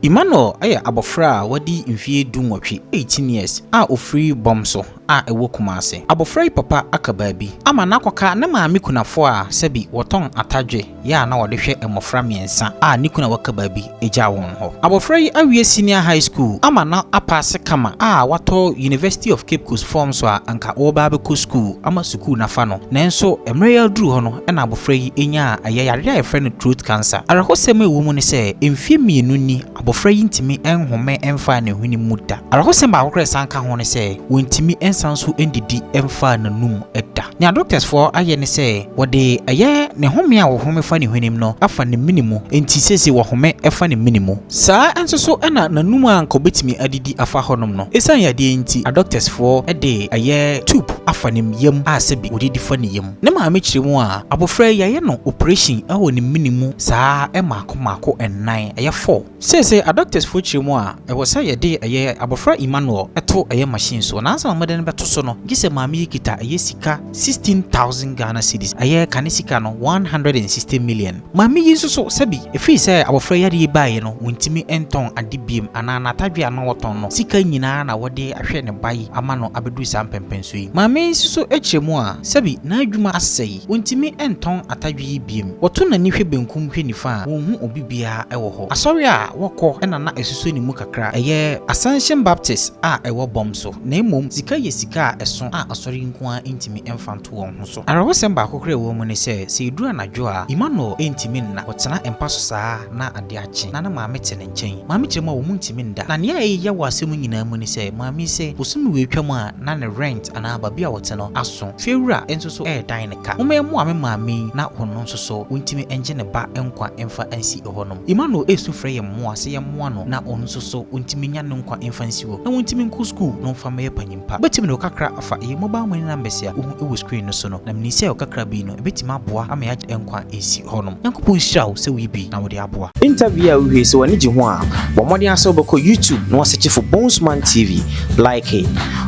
Emmanuel yɛ abɔfra a wadi mfeɛ 18, 18 years, a ɔfiri Bɔmso a ɛwɔ Kumase. Abɔfra yi papa aka baabi ama no akɔka ne maame kunafoɔ a sɛbi wɔtɔn atadwe yɛ a na wɔde hwɛ mmɔfra mmiɛnsa a ne kunu a waka baabi gyaa wɔn hɔ. Abɔfra yi awie senior high school ama no apaase kama a watɔ University of Cape Coast form so a anka ɔreba abɛkɔ school ama sukuu no afa no. Nanso mmerɛ yi aduru hɔ no na abɔfra yi nyaa ɛyɛ yareɛ a yɛfrɛ no throat cancer. Awerɛhosɛm a ɛwɔ mu ne sɛ mfeɛ mmienu ni abɔfra yi ntumi nhome mfaa ne hwene mu da. Awerɛhosɛm baako koraa a ɛsan ka ho ne sɛ wɔntumi nsan nso ndidi mfaa n'anum da. Nea doctors-foɔ ayɛ ne sɛ wɔde ɛyɛ ne home a wɔhome fa ne hwenem no afa ne mene mu, enti seesei wɔhome fa ne mene mu. Saa nso so na n'anum a anka ɔbɛtumi adidi afa hɔnom no, ɛsiane yadeɛ yi nti, adoctors-foɔ de ɛyɛ tube afa ne yam a sɛbi wɔdidi fa ne yam. Ne maame kyerɛ mu a, abɔfra yi yɛayɛ no operation wɔ ne mene mu saa mmaako mmaako nnan, ɛyɛ four. Seesei adɔktɛsfoɔ kyerɛ mu a, ɛwɔ sɛ yɛde ɛyɛ abɔfra Emmanuel to ɛyɛ machine so, na ansa na wɔde no bɛto so no, gye sɛ maame yi kita ɛyɛ sika 16,000 Ghana cedis, ɛyɛ kane sika no 160 million. Maame yi nso so, sɛbi, ɛfiri sɛ abɔfra yi yareɛ yi baeɛ no, wɔntumi ntɔn ade biom, anaa n'atadwe a na wɔtɔn no sika nyinaa na wɔde ahwɛ ne ba yi ama no abɛduru saa mpɛnpɛnsoɔ yi. Maame yi nso so kyerɛ mu a, sɛbi, n'adwuma asɛe, ɔntumi ntɔn atadwe yi biom. Wɔto n'ani hwɛ benkum hwɛ nifa a, wɔnhu obi biara wɔ hɔ. Asɔre a wɔkɔ na na ɛsusɔ ne mu kakra, ɛyɛ Ascension Baptist a ɛwɔ Bɔm so, na mmom sika yɛ sika a ɛso a asɔre yi nko ara ntumi mfa nto wɔn ho so. Awerɛhosɛm baako koraa a ɛwɔ mu ne sɛ, sɛ ɛduru anadwo a, Emmanuel ntumi nna. Ɔtena mpa so saa ara na ade akye, na ne maame te ne nkyɛn. Maame kyerɛ mu a, wɔntumi nda. Na nea ɛyɛ ya wɔ asɛm yi nyinaa mu ne sɛ, maame yi sɛ bosome wei twam a na ne rent anaa baabi a ɔte no aso. Fiewura nso so redan ne ka. Momma yɛmmoa me maame yi na ɔno nso so ɔntumi ngye ne ba nkwa mfa nsi hɔnom. Emmanuel resu frɛ yɛn mmoa sɛ yɛmmoa no na ɔno nso so ɔntumi nya ne nkwa mfa nsi hɔ na ɔntumi nkɔ sukuu na ɔmfa mmɛyɛ panyin pa. Wobɛtumi de wo kakra afa yɛn mobile money numbers a wohu wɔ screen no so no na menim sɛ wo kakra bi no ɛbɛtumi aboa ama yɛagye nkwa asi hɔnom. Nyankopɔn nhyira wo sɛ woyi bi na wode aboa. Interview a wohwɛ yi, sɛ w'ani gye ho a, bɔ mmɔden ara sɛ wobɛkɔ YouTube na woasɛkye for Bonesman TV, like,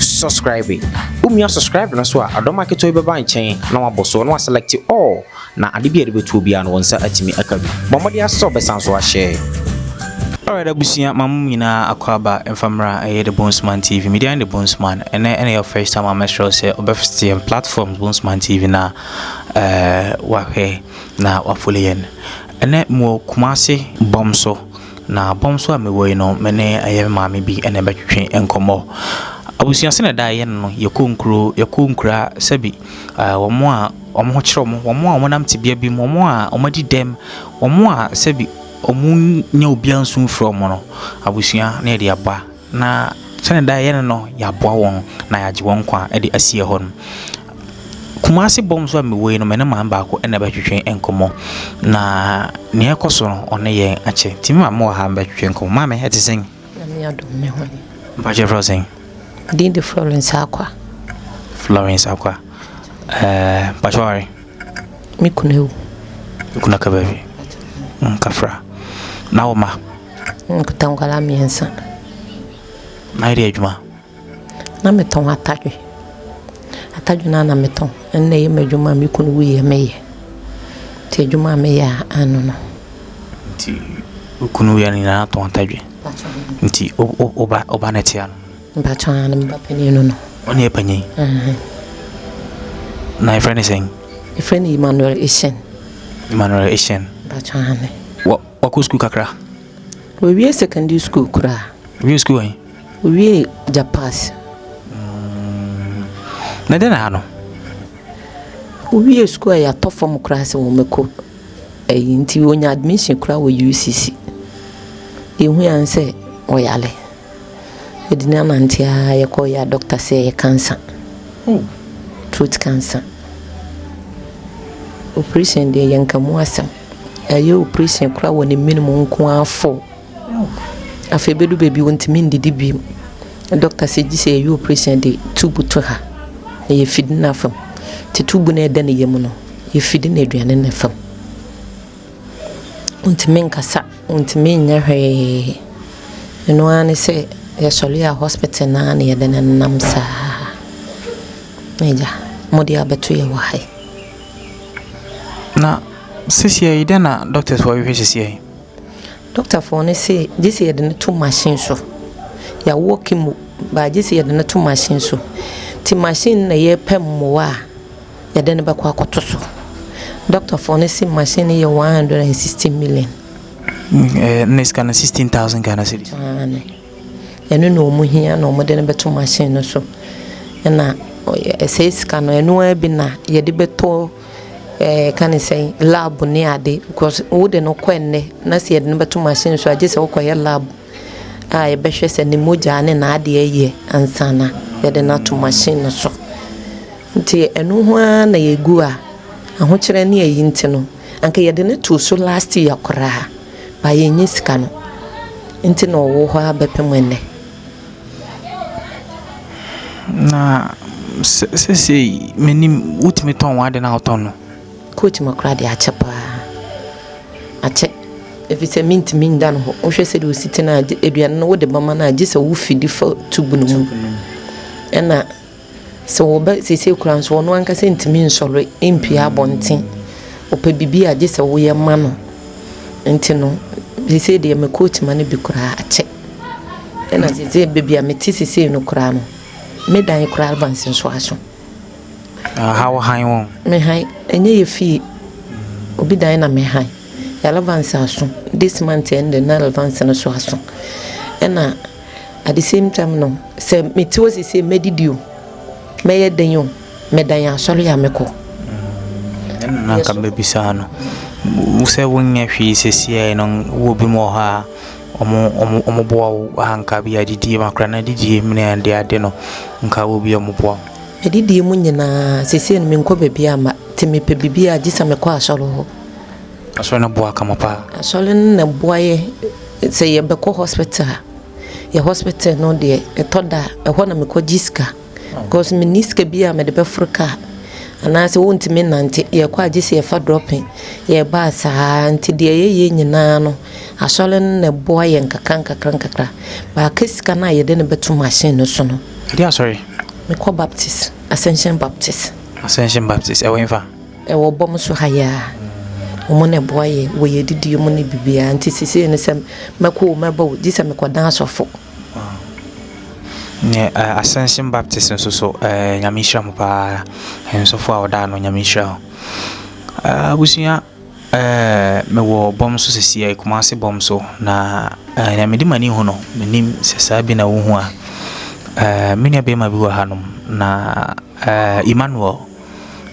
subscribe. Womia subscribe no so a, adɔma ketewa bi bɛba nkyɛn na wabɔ so na waselect all na ade bi a yɛde bɛtoɔ biara no wo nsa atumi aka bi. Bɔ mmɔden ara sɛ wobɛsan so ahyɛ. Alright abusua ma mo nyinaa akɔ aba mfa mmra ɛyɛ The Bonesman TV. Me din ne The Bonesman. Ɛnɛ ɛna yɛ first time a mɛsrɛ wo sɛ wobɛfiti yɛn platforms Bonesman TV na ɛɛ wahwɛ na wafollow yɛn. Ɛnɛ mewɔ Kumasi Bɔmso, na Bɔmso a mewɔ yi no, me ne ɛyɛ me maame bi na ɛbɛtwetwe nkɔmmɔ. Abusua sɛnea daa yɛyɛ no no, yɛkɔ nkuro, yɛkɔ nkuraa sɛbi wɔn a wɔn ho kyerɛ wɔn, wɔn a wɔnam tebea bi mu, wɔn a wɔadi dɛm, wɔn a sɛbi wɔnnya obiara nsu mfrɛ wɔn no, abusua na yɛde aba. Na sɛnea daa yɛyɛ no no, yɛaboa wɔn na yɛagye wɔn nkwa de asi hɔ no. Kumasi bɔm nso a mewɔ yi no, me ne maame baako na ɛbɛtwetwe nkɔmmɔ. Na nea ɛkɔ so no, ɔne yɛn akyɛ. Nti me maame wɔ ha bɛtwetwe nkɔmmɔ. Maame, ɛte sɛn? Nyame adom, me ho ye. Mpakyɛ frɛ wo sɛn? Me din de Florence Akwa. Florence Akwa. Ɛɛ, mpakyɛ ware? Me kunu awu. Me kunu aka baabi. Nkafra. Na wo ma? Nkuta nkwadaa mmiɛnsa. Na yɛde adwuma? Na metɔn atadwe. Atadwe no ara na metɔn. Ɛno na ɛyɛ m'adwuma a me kunu wuiɛ meyɛ. Nti adwuma a meyɛ a ano no. Nti wo kunu wuiɛ no nyinaa tɔn atadwe? Nti wo ba wo ba na ɛte ano? Mpakyɛ aane me ba panin no no. Ɔne yɛ panyin? Na yɛfrɛ no sɛn? Yɛfrɛ no Emmanuel Essien. Emmanuel Essien. Mpakyɛ aane. Wakɔ sukuu kakra? Wawie secondary school koraa. Wawie sukuu wɛn? Owiee Japas. Mm. Na dɛn na ha no? Owiee sukuu a yɛatɔ fam koraa sɛ wɔmmɛkɔ ɛyi nti onya admission koraa wɔ UCC. Yɛhu yɛn sɛ ɔyare. Yɛde no anante ara yɛkɔɔ yɛ a doctor sɛ ɛyɛ cancer. Oh. Throat cancer. Operation deɛ yɛnka mu asɛm. Yɛayɛ operation koraa wɔ ne mene mu nko ara fo. Afei bɛdu baabi wɔntumi ndidi bio. Doctor sɛ gye sɛ yɛyɛ operation de tube to ha na yɛfidi no afa mu. Nti tube no a ɛda ne yam no, yɛfidi no aduane no afa mu. Ɔntumi nkasa, ɔntumi nyɛ hwee. Ɛno ara ne sɛ yɛsɔre a hospital no ara na yɛde no nam saa. Na agya, mode abɛto yɛ wɔ ha yi. Na seesei yi dɛn na doctors foɔ hwehwɛ seesei yi? Dɔktafoɔ no se gye sɛ yɛde no to machine so. Yɛawɔ chemo but gye sɛ yɛde no to machine so. Nti machine no na yɛrepɛ mmoa a yɛde no bɛkɔ akɔto so. Dɔktafoɔ no se machine no yɛ 160 million. Ne sika no 16,000 Ghana cedis. Aane. Ɛno na wɔn hia na wɔde no bɛto machine no so. Ɛna ɛsɛe sika no ɛno ara bi na yɛde bɛtɔ ka ne sɛn lab ne ade because wode no kɔ ɛnnɛ na sɛ yɛde no bɛto machine so a gye sɛ wokɔyɛ lab a yɛbɛhwɛ sɛ ne mogya ne n'adeɛ yɛ ansa na yɛde no ato machine no so. Nti ɛno ho ara na yɛgu a ahokyerɛ ne ayi nti no anka yɛde no too so last year koraa ba yɛnyɛ sika no nti na ɔwɔ hɔ a bɛpem ɛnnɛ. Na sesei menim wotumi tɔn w'ade no a wotɔn no. Coach ma koraa de akyɛ paa. Akyɛ. Ɛfiri sɛ mentumi nda no hɔ. Wohwɛ sɛdeɛ ɔsi te no a aduane no wode bɛma no a gye sɛ wofidi fa tube no mu. Ɛna sɛ wɔbɛ seesei koraa nso ɔno ankasa ntumi nsɔre mpue abɔnten. Ɔpɛ biribi a gye sɛ woyɛ ma no. Nti no seesei deɛ me coach ma no bi koraa akyɛ. Ɛna seesei baabi a mete seesei no koraa no me dan koraa advance nso aso. Ha wo han wɔn? Me han ɛnyɛ yɛ fie. Obi dan na me han. Yɛ allowance aso. This month ɛnde na allowance no so aso. Ɛna at the same time no sɛ mete hɔ seesei mɛdidi o mɛyɛ den o medan asɔre a mekɔ. Ɛna na nka mɛbisa no sɛ wonyɛ hwee seesei no wowɔ bi mu wɔ hɔ a ɔmo boa wo a nka bi adidie mu akora na adidie mu ne ade ade no nka wɔ bi a ɔmo boa wo. Adidie mu nyinaa seesei no menkɔ baabi ama nti mepɛ biribi a gye sɛ mekɔ asɔre hɔ. Asɔre no boa kama paa. Asɔre no na boa yɛ sɛ yɛbɛkɔ hospital a yɛ hospital no deɛ ɛtɔ da a ɛhɔ na mekɔgye sika because menni sika bi a mede bɛforo kaa anaasɛ wontumi nante yɛkɔ a gye sɛ yɛfa dropping yɛba saa nti deɛ yɛyɛ nyinaa no asɔre no na ɛboa yɛn nkakra nkakra nkakra baaka sika no a yɛde no bɛto machine no so no. Ɛde asɔre? Mekɔ Baptist, Ascension Baptist. Ascension Baptist ɛwɔ hefa? Ɛwɔ bɔm so ha yi a. Wɔn na ɛboa yɛ wɔ yɛ didie mu ne biribiara nti seesei no sɛ mɛkɔ o mɛba o gye sɛ mekɔdan asɔfo. Ne Ascension Baptist nso so Nyame nhyira mo paa. Nsɔfo a wɔda ano Nyame nhyira wo. Abusua mewɔ bɔm so seesei Kumasi bɔm so na nea mede m'ani hu no menim sɛ saa bi na wohu a. Me nua barima bi wɔ hanom na Emmanuel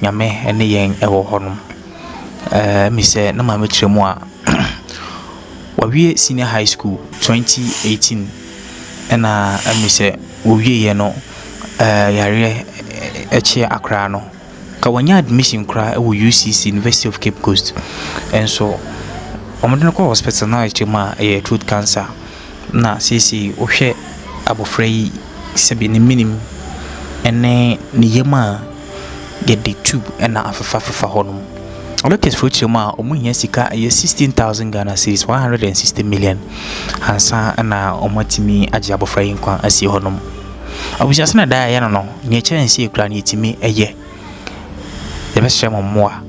Nyame ne yɛn wɔ hɔnom. Mi sɛ na maame kyerɛ mu a wawie senior high school 2018 ɛna ɛmi sɛ wɔwieɛ no yareɛ ɛkye akwaraa no. Ka wanya admission koraa wɔ UCC University of Cape Coast nso wɔde no kɔɔ hospital na ɛkyerɛ mu a ɛyɛ throat cancer. Na seesei wohwɛ abɔfra yi sɛbi ne menim ne ne yam a yɛde tube na afefafefa hɔnom. Doctors kyerɛ mu a wɔhia sika ɛyɛ 16,000 Ghana cedis, 160 million ansa na wɔatumi agye abɔfra yi nkwa asi hɔnom. Abusua sɛ na da a ɛyɛ no no, nea ɛkyerɛ nsie koraa no yɛtumi yɛ. Yɛbɛsrɛ mo mmoa.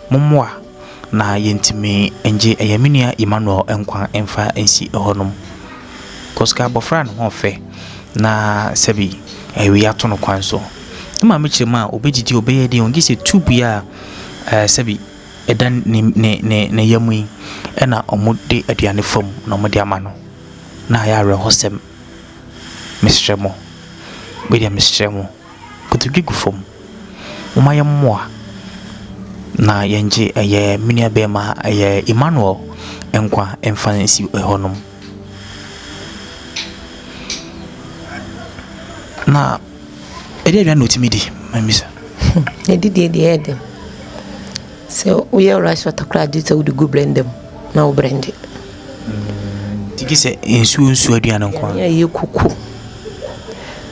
Mo mmoa na yɛntumi ngye ɛyɛ me nua Emmanuel nkwa mfa nsi hɔnom. Cause ka abɔfra ne ho ɔfɛ na sɛbi ɛwi ato no kwan so. Ne maame kyerɛ mu a obɛdidi obɛyɛ deɛ ɔngye sɛ tube yi a sɛbi ɛda ne ne ne ne yam yi ɛna wɔde aduane fam na wɔde ama no. Na ayɛ awerɛhosɛm. Mesrɛ mo. Wei deɛ mesrɛ mo. Kotodwe gu fam. Momma yɛmmoa na yɛngye ɛyɛ me nua barima ɛyɛ Emmanuel nkwa mfa nsi hɔnom. Na ɛdeɛ aduane na ɔtumi di? Mamisa. Adidie deɛ ɛyɛ den. Sɛ woyɛ rice water koraa gye sɛ wode gu blender mu na wo blend. Nti gye sɛ nsuo nsuo aduane nko ara. Aduane a ɛyɛ kuku.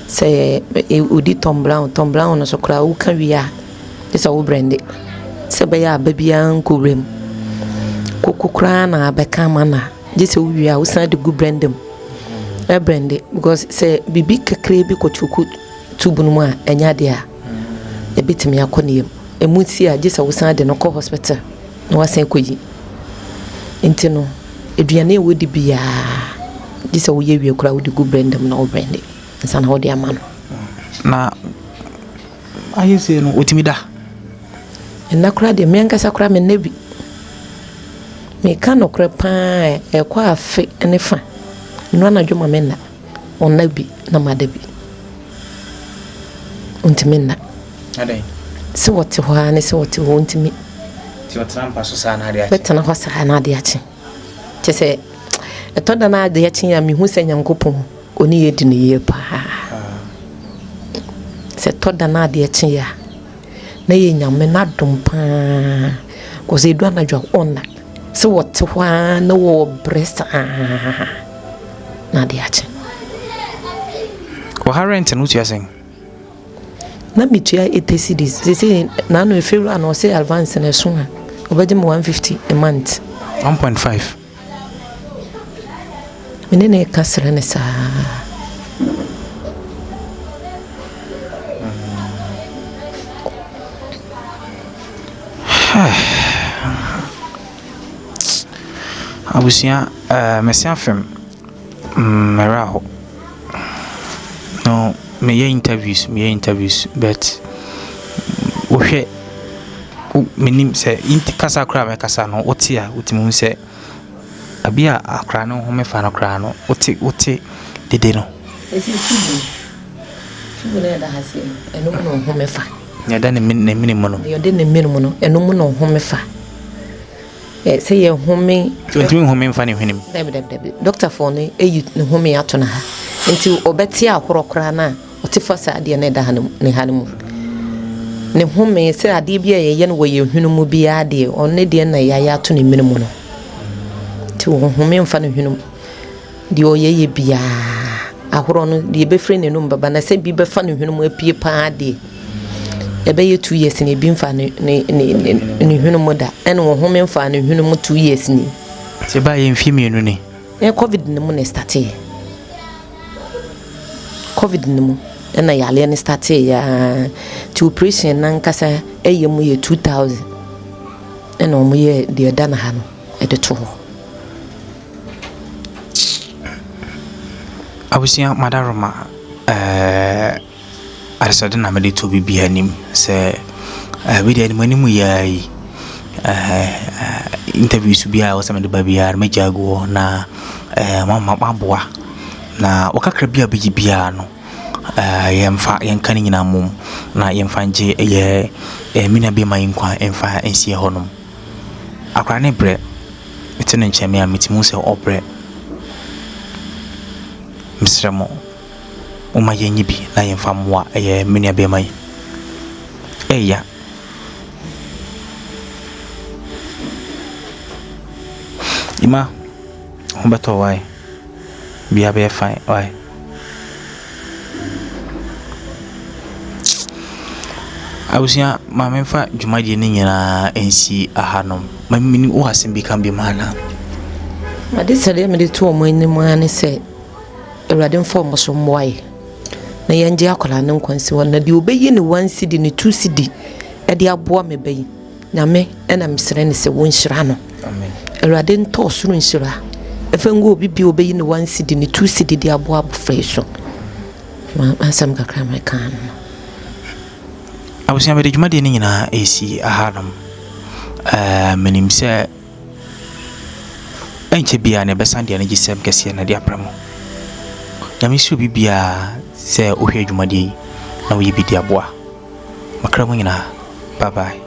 Sɛ wodi Tom Brown, Tom Brown no so koraa woka wie a gye sɛ wo blend. Sɛ ɛbɛyɛ a aba biara nkɔ wura mu. Koko koraa na abɛka ama no a gye sɛ wowie a wosan de gu blender mu. Ɛblend because sɛ biribi kakra bi kɔtwoko tube no mu a ɛnyɛ adeɛ a ɛbɛtumi akɔ ne yam. Ɛmu si a gye sɛ wosan de no kɔ hospital na wasan akɔyi. Nti no. Aduane a wɔdi biara, gye sɛ woyɛ wie koraa wode gu blender mu na wo blende ansa na wode ama no. Na ayɛ sei no, ɔtumi da? Nna koraa deɛ, me ankasa koraa menna bi. Meka nokorɛ paa a, ɛkɔ afe ne fa. Nnora anadwo ma menna. Ɔnna bi na mada bi. Ɔntumi nna. Adɛn? Sɛ ɔte hɔ ara ne sɛ ɔte hɔ, ɔntumi. Nti ɔtena mpa so saa na ade akye? Bɛtena hɔ saa na ade akye. Kyɛ sɛ ɛtɔ da na ade akye a mehu sɛ Nyankopɔn ɔne yɛ di no yie paa. Sɛ ɛtɔ da na ade akye a na yɛ Nyame n'adom paa. Kɔsɛ ɛdu anadwo a ɔnna. Sɛ wɔte hɔ ara na wɔbrɛ saa na ade akye. Wɔ ha rent no wotua sɛn? Na metua 80 cedis. Seesei n'ano efewura no ɔse advance no ɛso a ɔbɛgye me 150 a month. 1.5. Me ne no reka srɛ no saa. Abusua, eh, mese afem, me werɛ aho. No, meyɛ interviews, meyɛ interviews but wohwɛ, menim sɛ kasa koraa a mɛkasa no wote a wotumi hu sɛ baabi a akwadaa no home fa no koraa no wote wote dede no. Ɛsɛ tubu tubu na ɛda ha sei no, ɛno mu na ɔhome fa. Nea ɛda ne mene mu no. Nea ɔde ne mene mu no, ɛno mu na ɔhome fa. Sɛ yɛhome. Ɔntumi nhome mfa ne hwene mu. Dabi dabi dabi. Dɔktafoɔ no ayi ne home ato no ha. Nti ɔbɛte ahorɔ koraa no a, ɔte fa saa adeɛ no ɛda ha no ne ha no mu. Ne home sɛ adeɛ bi a yɛyɛ no wɔ yɛn hwene mu biara deɛ, ɔno ne deɛ na yɛayɛ ato ne mene mu no. Nti ɔhome mfa ne hwene mu. Deɛ ɔyɛyɛ biara, ahorɔ no, deɛ ɛbɛfiri n'anum bɛba, na sɛ bi bɛfa ne hwene mu apue paa deɛ, ɛbɛyɛ 2 years ni, ebi mfa ne ne ne ne ne hwene mu da, ɛna ɔhome mfa ne hwene mu 2 years ni. Sɛ ɛbaa yɛ mfeɛ 2 ni. Ɛ COVID no mu na ɛstarteeɛ. COVID no mu ɛna yareɛ no starteeɛ ara. Nti operation no ankasa ɛyɛ mu yɛ 2000 ɛna wɔn yɛ deɛ ɛda no ha no ɛde to hɔ. Abusua Madaroma, ɛɛɛ adesrɛde na mede to obiara anim sɛ wei deɛ anim anim yi ara yi, ɛɛ interviews biara a ɛwɔ sɛ mede ba biara no mɛgya agu hɔ na ɛɛ moaboa. Na wo kakra bi a wobɛgye biara no, ɛɛ yɛmfa yɛnka ne nyinaa mmom na yɛmfa ngye ɛyɛ me nua bɛrima yi nkwa mfa nsie hɔnom. Akwadaa no rebrɛ. Mete ne nkyɛn me a metumi hu sɛ ɔrebrɛ. Mesrɛ mo, momma yɛnyɛ bi na yɛmfa mmoa ɛyɛ me nua barima yi. Ɛya. Ima, ho bɛtɔ wo why? Biribiara bɛyɛ fine why? Abusua ma memfa dwumadie no nyinaa nsi ahanom. Ma menim wowɔ asɛm bi ka bi ma anaa? Adesrɛdeɛ a mede to wɔn anim ara ne sɛ Awurade mfa wɔn so mmoa yɛ na yɛngye akwadaa no nkwa nsi hɔ na deɛ ɔbɛyi ne 1 cedi ne 2 cedi de aboa me ba yi, Nyame na mesrɛ no sɛ wɔnhyira no. Awurade ntɔ ɔsoro nhyira ɛfa ngu obi bi a ɔbɛyi ne 1 cedi ne 2 cedi de aboa abɔfra yi so. Asɛm kakra mɛka no. Abusua mede dwumadie no nyinaa ɛresi ahanom. Ɛɛ menim sɛ ɛnkyɛ biara na ɛbɛsan de anigyesɛm kɛseɛ na de abrɛ mo. Nyame nhyira obi biara sɛ wohwɛ dwumadie yi na woyɛ bi de aboa. Makra mu nyinaa. Bye bye.